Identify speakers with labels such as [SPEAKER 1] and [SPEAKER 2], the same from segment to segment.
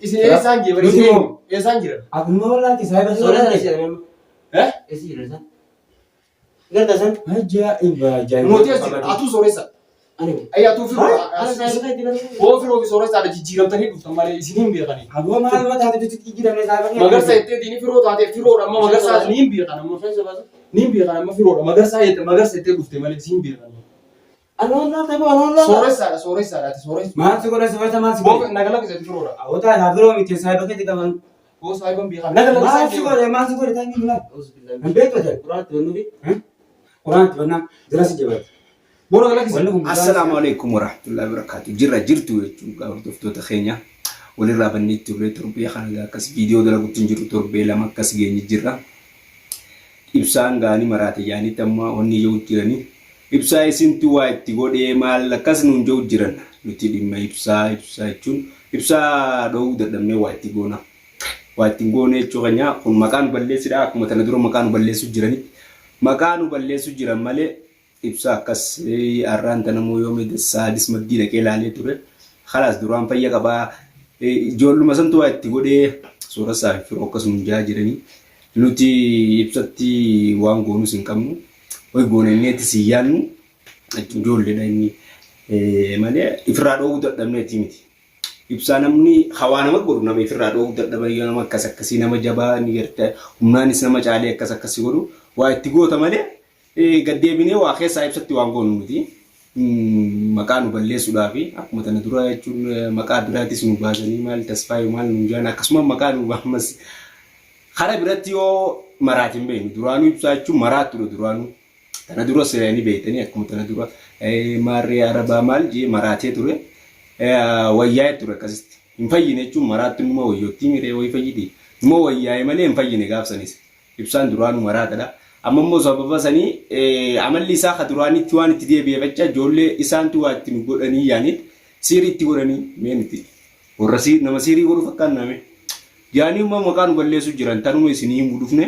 [SPEAKER 1] Isin eessaan jira?
[SPEAKER 2] Nuti
[SPEAKER 1] Isin
[SPEAKER 2] moo?
[SPEAKER 1] eenyu? Eessaan jira?
[SPEAKER 2] Akkuma wallaati saayiba
[SPEAKER 3] Sooressa sana jedhame amma.
[SPEAKER 1] Eh?
[SPEAKER 3] Eessa jira isaan? Garta isaan?
[SPEAKER 2] Ajaa'iba ajaa'iba.
[SPEAKER 1] Mootii as jira. Atuu sooressa.
[SPEAKER 3] Ani.
[SPEAKER 1] Ayyi atuu firoo.
[SPEAKER 3] Ana saayiba kan itti barbaadu.
[SPEAKER 1] Hoo firoo fi sooressaadha jijjiiramtanii dhuftan malee isin hin beekani.
[SPEAKER 2] Aboo maal mataa tutti jijjiiramne saayiba kee.
[SPEAKER 1] Magarsa jettee diini firoo taatee firoodha amma magarsaa ni hin beekan amma.
[SPEAKER 3] Isheen sobaatu.
[SPEAKER 1] Ni hin beekan amma firoodha. Magarsaa jette magarsa jettee dhufte malee isin hin beekan.
[SPEAKER 3] Ana wallah ta'e ana wallah.
[SPEAKER 1] Sooressaadha sooressaadha ati sooressa.
[SPEAKER 2] Maal si godhe sooressa maal si
[SPEAKER 1] Boo
[SPEAKER 2] godhe?
[SPEAKER 1] naga lakkisa ati firoodha.
[SPEAKER 2] Awwataa naa firoo miti saayiba keetti qaban.
[SPEAKER 1] Boo saayiban beekan. Naga
[SPEAKER 2] Maal
[SPEAKER 1] lakkisa
[SPEAKER 2] si godhe maal si godhe taa'ee mul'ata. Hin beektu ati.
[SPEAKER 3] Quraan itti bannuufi.
[SPEAKER 2] Quraan itti bannaa jala si jabaate.
[SPEAKER 1] Boo naga lakkisa.
[SPEAKER 2] Wanni kun
[SPEAKER 4] Assalaamu alaikum warahmatullahi wabarakatuh. Jirra jirtu jechuun gaa hordoftoota keenya walirraa bannee turre torbee kana gaa akkas viidiyoo dalagutti hin jirru torbee 2 akkas geenye jirra. Ibsaan gaanii maraate jaanitti amma wanni jiru jiranii. Ibsaa isintu waa itti godhee maal akkas nuun jedhu jiran. Nuti dhimma ibsaa ibsaa jechuun ibsaa dhoowwuu dadhabnee waa itti goona. Waa itti hin goone jechuu keenya kun maqaa nu balleessidha. Akkuma tana dura maqaa nu balleessu jiranitti maqaa nu balleessu jiran malee ibsaa akkas har'aan tana immoo yoom saadis maddii dhaqee ilaalee ture. Kalaas duraan fayya qabaa. Ijoolluma santu waa itti godhee suurassaa fi firoo akkas nuun jaa jiranii. Nuti ibsatti waan goonus hin qabnu. Way goona inneetis hin yaadnu. Ijoolleedha inni malee ifirraa dhoowwuu dadhabneeti miti. Ibsaa namni hawaa nama godhu nama ifirraa dhoowwuu dadhaban yoo nama akkas akkasii nama jabaa ni garte humnaanis nama caalee akkas akkasii godhu waa itti goota malee gad deebinee waa keessaa ibsatti waan goonu miti. Maqaa nu balleessuudhaaf akkuma tana dura jechuun maqaa biraatis nu baasanii maal tasfaayee maal nu jaan akkasuma maqaa nu ammas Kara biratti yoo maraate hin beeknu. Duraanuu ibsaa jechuun maraattudha duraanuu. Tana dura ni beektanii akkuma tana dura maarree arabaa maal jee maraatee ture. Wayyaa'ee ture akkasitti. Hin fayyine jechuun maraattu numa wayyoottii miree wayi fayyiti. Numa wayyaa'e malee hin fayyine gaafsanis. Ibsaan duraanuu maraatadha. Amma immoo sababa sanii amalli isaa ka duraanitti waan itti deebi'eef jecha ijoollee isaantu waa itti nu godhanii yaaniit siirii itti godhanii mee nuti Warra sii nama siirii godhu fakkaannaa mee. Jaanii immoo maqaa nu balleessu jiran tanuma isinii himu dhufne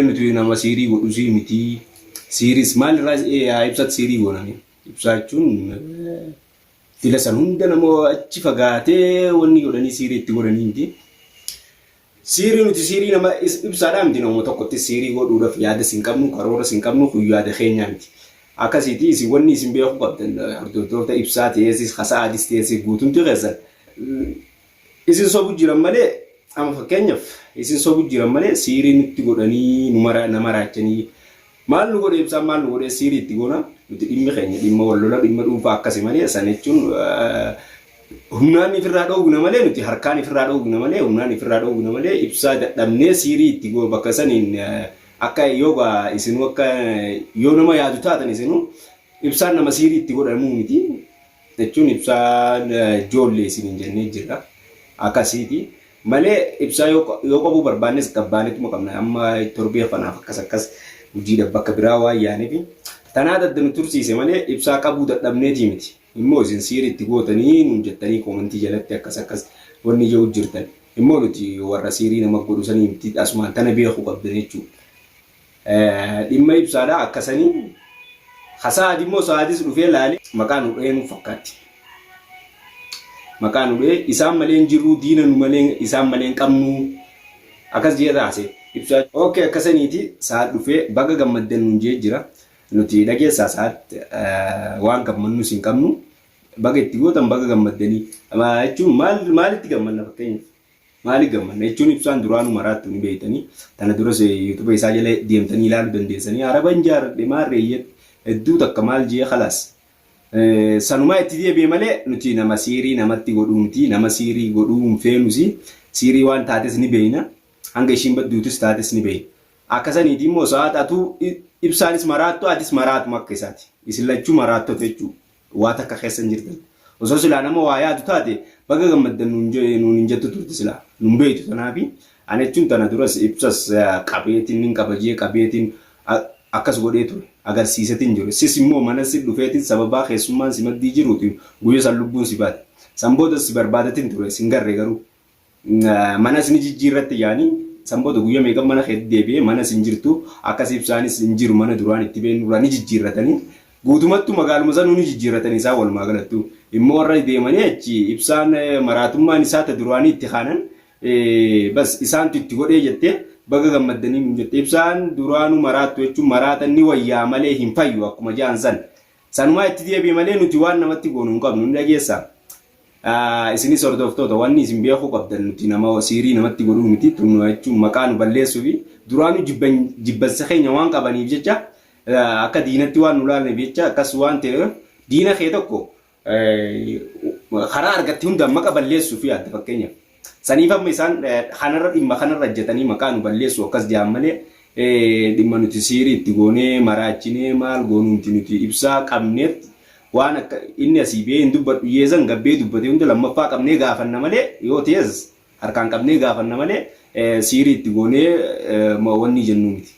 [SPEAKER 4] nuti nama siirii godhu sii miti. Siiris maal irraa ibsat siirii gooname. Ibsaa jechuun fila san hunda nama achi fagaatee wanni godhanii siirii itti godhanii miti. Siirii nuti siirii nama ibsaadhaa miti nama tokkotti siirii godhuudhaaf yaadas hin qabnu karooras hin qabnu kun yaada keenyaa miti. Akkasiiti isin wanni isin beekuu qabdan hordoftoota ibsaa ta'eesis kasa'aadis ta'eesis guutumti keessan isin sobu jiran malee amma fakkeenyaaf isin sobu jiran malee siirii nutti godhanii nu mara nama raachanii maal nu godhe ibsaan maal nu godhe siirii itti goona nuti dhimmi keenya dhimma wal lola dhimma dhuunfaa akkasi malee san jechuun humnaan ifirraa dhoowwina malee nuti harkaan ifirraa dhoowwina malee humnaan ifirraa dhoowwina malee ibsaa dadhabnee siirii itti goo bakka saniin Akka yoo gaa isinuu akka yoo nama yaadu taatan isinuu ibsaan nama siirii itti godhamuu miti jechuun ibsaan ijoollee isiniin jennee jirra akkasiiti malee ibsaa yoo yoo qabuu barbaannes qabbaanetuma qabna amma torbee kanaaf akkas akkas hojiidhaaf bakka biraa waan yaanefi tanaa dadda nu tursiise malee ibsaa qabuu dadhabneetii miti immoo isin siirii itti gootanii nuun jettanii koomantii jalatti akkas akkas wanni jedhu jirtan. Immoo nuti warra siirii nama godhu sanii miti asumaan tana beekuu qabdan jechuudha. Dhimma ibsaadha akkasanii ka sa'aati immoo sa'aatis dhufee laale maqaa nu dhahee nu fakkaatti. Maqaa nu dhahee isaan malee hin jirru diina nu malee isaan malee hin qabnu akkas jee taase ibsaa. Okay akkasaniiti sa'aat dhufee baga gammaddan nuun jee jira. Nuti dhageessaa sa'aat waan gammannus hin qabnu. Baga itti gootan baga gammaddanii. Jechuun maal maalitti gammanna fakkeenyaaf? Maaliif gammanna jechuun ibsaan duraanuu maraattu ni beektanii. Tana duras yuutuuba isaa jala deemtanii ilaaluu dandeessanii. Araban jaaradhe maarree hedduu takka maal jee kalaas. Sanumaa itti deebi'e malee nuti nama siirii namatti godhuu miti. Nama siirii godhuu hin feenusi. Siirii waan taates ni beekna. Hanga ishiin badduutis taates ni beekna. Akka saniiti immoo sa'aat atuu ibsaanis maraattu atis maraatuma akka isaati. Isin lachuu maraattota jechuudha. Waa takka keessa hin jirtan. Osoo silaa nama waa yaadu taate baga gammaddan nuun nuun hin jettu turte silaa. Nun beektu tanaafi ani jechuun tana duras ibsas qabeetiin nin kabajee qabeetiin akkas godhee ture. Agarsiisetiin jiru. Sis immoo mana si dhufeetiin sababaa keessummaan si maddii jiruutiin guyya san lubbuun si baate. San boodas si barbaadatiin ture sin garre garuu. Manas ni jijjiirratte jaanii san booda guyya meeqan mana keetti deebi'ee manas hin jirtu akkas ibsaanis hin jiru mana duraan itti beeknu irraa ni jijjiirratanii Guutumattu magaaluma sanuu ni jijjiirratan isaan walumaa galattu. Immoo warra deemanii achi ibsaan maraatummaan isaa ta duraanii itti kaanan bas isaantu itti godhee jettee baga gammaddanii nuun jette. Ibsaan duraanuu maraattu jechuun maraatan ni wayyaa malee hin fayyu akkuma ja'an san. Sanumaa itti deebi'e malee nuti waan namatti goonu hin qabnu ni dhageessaa. Isinis hordoftoota wanni isin beekuu qabdan nuti nama siirii namatti godhuu miti tun jechuun maqaa nu balleessuu fi duraanuu jibbansa keenya waan qabaniif jecha akka diinatti waan nu laalneef jecha akkas waan ta'eef diina kee tokko karaa argatte hundaan maqa balleessuu fi yaadda fakkeenyaaf. Saniif amma isaan kanarra dhimma kanarra hojjetanii maqaa nu balleessu akkas jedhan malee dhimma nuti siirii itti goonee maraachinee maal goonuu miti nuti ibsaa qabneet waan akka inni asii ba'ee hin dubbadhu yeezan gabbee dubbate hunda lammaffaa qabnee gaafanna malee yoo ta'es harkaan qabnee gaafanna malee siirii itti goonee wanni jennuu miti.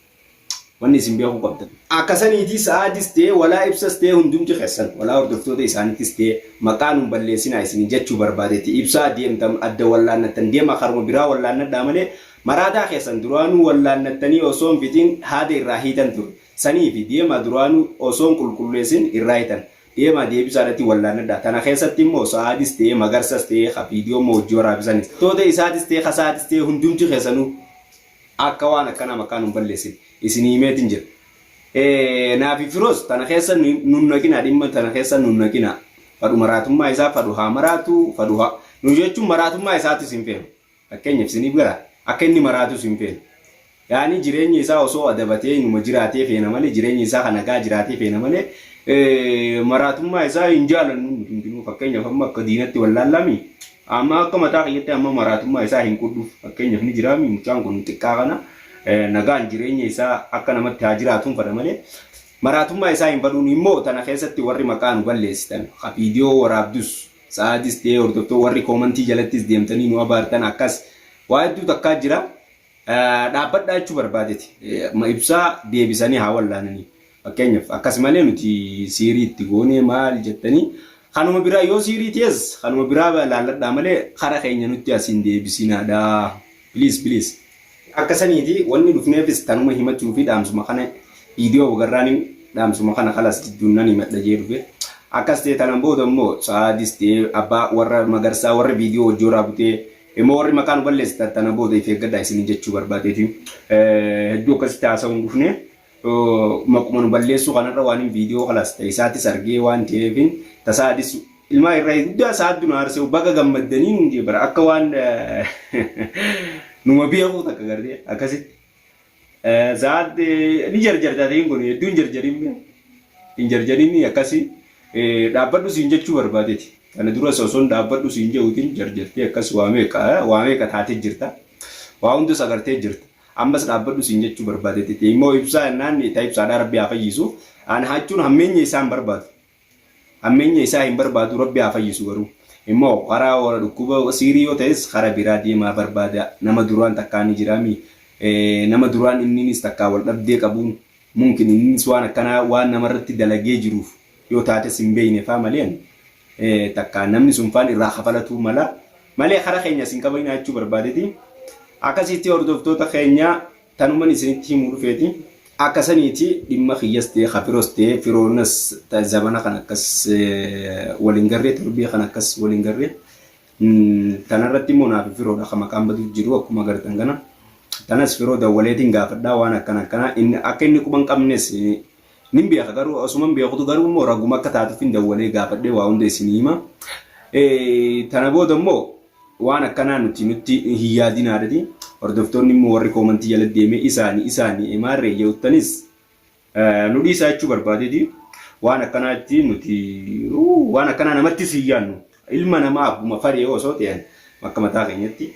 [SPEAKER 4] Wanni isin beekuu qabdan. Akka saniitii sa'aadis ta'ee walaa ibsas ta'ee hundumti keessan walaa hordoftoota isaaniittis ta'ee maqaa nun balleessinaa isiniin jechuu barbaadeeti. Ibsaa deemtan adda wallaannattan deemaa karuma biraa wallaannadhaa malee maraataa keessan duraanuu wallaannattanii osoo hin fixin haada irraa hiitan ture. Saniifi deemaa duraanuu osoo hin qulqulleessin irraa hiitan. Deemaa deebisaadhati wallaannadhaa. Tana keessatti immoo sa'aadis ta'ee magarsas ta'ee ka viidiyoo immoo hojii waraabisanis. Toota isaatis ta'ee ka sa'aadis ta'ee hundumti keessanuu Akka waan akkanaa maqaa nun balleessine isinii himeetin jira. Naafi firoos tana keessa nun naqinaa dhimma tana keessa nun naqinaa. Fadhu maraatummaa isaa fadhu haa maraatu fadhu haa nu jechuun maraatummaa isaatis hin feenu. Fakkeenyaaf isiniif gara akka inni maraatus hin feenu. Yaani jireenya isaa osoo adabatee inuma jiraatee feena malee jireenya isaa kan nagaa jiraatee feena malee maraatummaa isaa hin jaalannu nuti hundinuu fakkeenyaaf amma akka diinatti wallaallaami. Amma akka mataa kiyyatti amma maraatummaa isaa hin qudhu. Fakkeenyaaf ni jiraami mucaan kun xiqqaa kana nagaan jireenya isaa akka namatti haa jiraatuun fadha malee maraatummaa isaa hin fadhuun immoo tana keessatti warri maqaa nu balleessitan ka viidiyoo waraabdus sa'aadis ta'ee hordoftoota warri koomantii jalattis deemtanii nu abaartan akkas waa hedduu takkaa jira. Dhaabbadhaa jechuu barbaadeti. Ibsaa deebisanii haa wallaananii. Fakkeenyaaf akkas malee nuti siirii itti goonee maal jettanii kanuma biraa yoo siirii ta'es kanuma biraa laalladhaa malee kara keenya nutti as hin deebisinaadha. Please please. Akka saniiti wanni dhufneefis tanuma himachuu fi dhaamsuma kana viidiyoo wagarraan dhaamsuma kana kalas jidduun nan himadha jee dhufe. Akkas ta'e tanan booda immoo sa'aadis ta'e abbaa warra magarsaa warra viidiyoo wajjii waraabutee Immoo warri maqaa nu balleessitan tana booda if eeggadhaa isiniin jechuu barbaadeeti. Hedduu akkasitti haasa'uu hin dhufne. Maquma nu balleessuu kanarra waan hin viidiyoo kalaas ta'e isaatis argee waan ta'eefin tasaa adis ilmaa irraa guddaa sa'aaddu nu aarsee baga gammaddanii nuun jee bara akka waan numa beekuu takka gartee akkasitti. Sa'aad ni jarjarta atiin kun hedduu hin jarjarin hin jarjarin akkasi dhaabbadhu siin jechuu barbaadeeti. Kana duras osoon dhaabbadhu siin jehuutiin jarjartee akkas waa meeqa waa meeqa taatee jirta. Waa hundas agartee jirta. Ammas dhaabbadhu siin jechuu barbaadeeti. Immoo ibsaa jennaan ta ibsaadhaa rabbi haa fayyisu. Ani hachuun hammeenya isaa hin barbaadu. Hammeenya isaa hin barbaadu rabbi haa fayyisu garuu. Immoo karaa warra dhukkuba siirii yoo ta'es kara biraa deemaa barbaada. Nama duraan takkaa ni jiraami. Nama duraan inninis takkaa wal dhabdee qabuun mumkin inninis waan akkanaa waan namarratti dalagee jiruuf yoo taates hin beeyne faa malee takkaa namni sun faan irraa kafalatuu mala malee kara keenya isin qabainaa jechuu barbaadeti. Akkasitti hordoftoota keenya Tanuman isinitti himuu dhufeeti. Akka saniiti dhimma kiyyas ta'e ka firoos ta'e firoonas zabana kana akkas wal hin garree torbee kana akkas wal hin garree. Tanarratti immoo naafi firoodha ka maqaan badu jiru akkuma agartan kana. Tanas firoo dawwaleetiin gaafadhaa waan akkana akkana inni akka inni quba hin qabnes nin beeka garuu osuman beekutu garuu immoo raguma akka taatuufin dawwalee gaafadhee waa hunda isinii hima. Tana booda immoo Waan akkanaa nuti nutti hin yaadinaadhati. Hordoftoonni immoo warri koomantii jala deemee isaani isaani maarree jettanis nu dhiisaa jechuu barbaadeeti. Waan akkanaatti nuti waan akkanaa namattis hin yaadnu. Ilma namaa abbuma fadhee osoo ta'e akka mataa keenyatti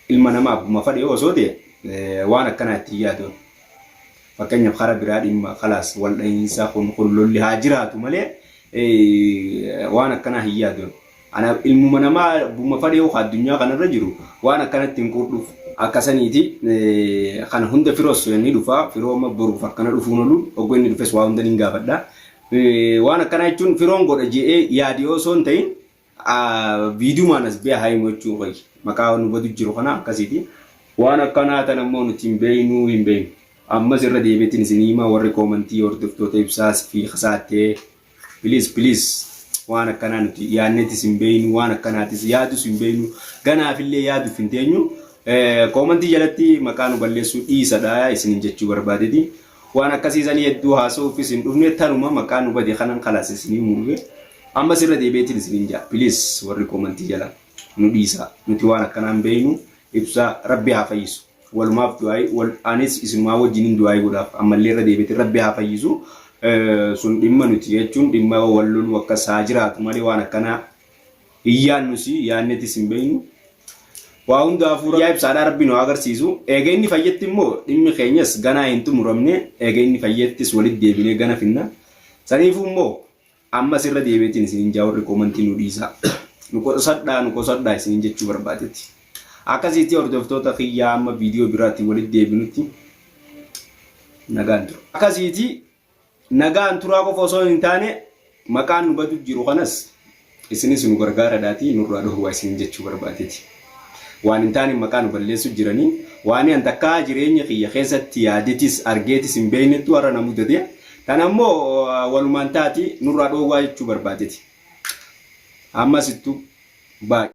[SPEAKER 4] ilma namaa abbuma fadhee osoo ta'e waan akkanaa itti hin yaadu. Fakkeenyaaf kara biraa dhimma kalaas wal dhahiinsa kun kun lolli haa jiraatu malee waan akkanaa hin yaadu. Ana ilmuma namaa abbuma fadheehu ka addunyaa kanarra jiru waan akkanatti hin quudhuuf. Akka saniiti kana hunda firoos ni dhufa firoo amma boruuf akkana dhufuun oolu oguu inni dhufes waa hunda nin gaafadha. Waan akkanaa jechuun firoon godha je'ee yaade osoo hin ta'in viidiyumaan as ba'e haa himu jechuu kiyya. Maqaa nu badu jiru kana akkasiiti. Waan akkanaa tana immoo nuti hin beeknu hin beeknu. Ammas irra deebiitiin isin hima, warri koomantii hordoftoota ibsaas fi kasaattee, please, please, waan akkanaa nuti yaadnetis hin beeynu, waan akkanaatis yaadus hin beeynu, ganaafillee yaaduuf hin teenyu. Koomantii jalatti maqaa nu balleessuu dhiisadha isinin jechuu barbaadeti. Waan akkasiisanii hedduu haasa'uufis hin dhufne, tanuma maqaa nu bade kanan kalaas isinii muufe. Ammas irra deebiitiin isinin jaa, please, warri koomantii jala nu dhiisa, nuti waan akkanaa hin beeynu. Ibsaa rabbi haa fayyisu. Walumaaf du'aayi wal anis isinumaa wajjinin du'aayi godhaaf. Ammallee irra deebiitiin rabbi haa fayyisu. Sun dhimma nuti jechuun dhimma wal loluu akkas haa jiraatu malee waan akkanaa hin yaadnusi, yaadnetis hin beeynu. Waa hundaafuu yaa ibsaadhaa rabbi nu haa agarsiisu. Eega inni fayyetti immoo dhimmi keenyas ganaa hin xumuramne, eega inni fayyettis walitti deebinee gana finna. Saniifuu immoo ammas irra deebiitiin isinin jaa, warri koomantii nu dhiisaa. Nu qosadhaa, nu qosadhaa isinin jechuu barbaadetti. Akkasitti hordoftoota kiyyaa, amma viidiyoo biraatiin walitti deebinutti nagaan tura. Akkasiiti nagaan turaa qofa osoo hin taane, maqaan nu badu jiru kanas isinis nu gargaaradhaati nurraa dhoowwaa isinin jechuu barbaadeeti. Waan hin taane maqaa nu balleessu jiranii, waan an takkaa jireenya kiyya keessatti yaadetis argeetis hin beeknettu har'a na mudate. Kana immoo walumaan taati nurraa dhoowwaa jechuu barbaadeeti. Ammasittu baay'ee.